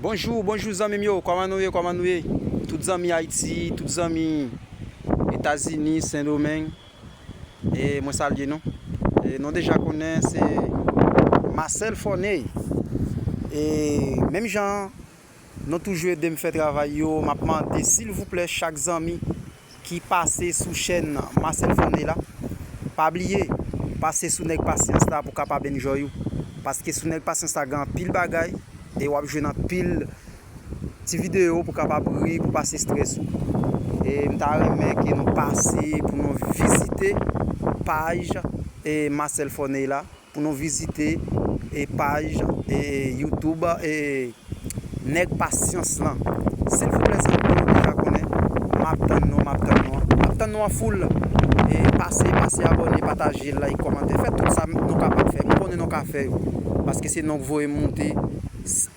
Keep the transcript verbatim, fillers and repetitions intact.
Bonjou, bonjou zanmi m yo, kòman nou ye, kòman nou ye? Tout zanmi Ayiti, tout zanmi Etazini, Sendomeng, e mwen salye nou. E nou deja konnen se Marcel Forney. E menm jan nou toujou ede m fè travay yo, m ap mande silvouplè chak zanmi ki pase sou chèn Marcel Forney la, pa bliye pase sou Nèg Pasyans la pou kapab enjoy ou. Paske sou Nèg Pasyans la gen anpil bagay e w ap jwenn anpil ti videyo pou kapab ri, pou pase estrès ou. E m ta renmen ke nou pase pou nou vizite paj e Marcel Forney la, pou nou vizite e paj e YouTube e Nèg Pasyans lan. Silvouplè zanmi, nou deja konnen, m ap tann nou, m ap tann nou, m ap tann nou an foul. E pase, pase abòne, pataje, like, kòmante, fè tout sa nou kapab fè. M konnen nou ka fè yo. Paske se nou k voye m moute. S-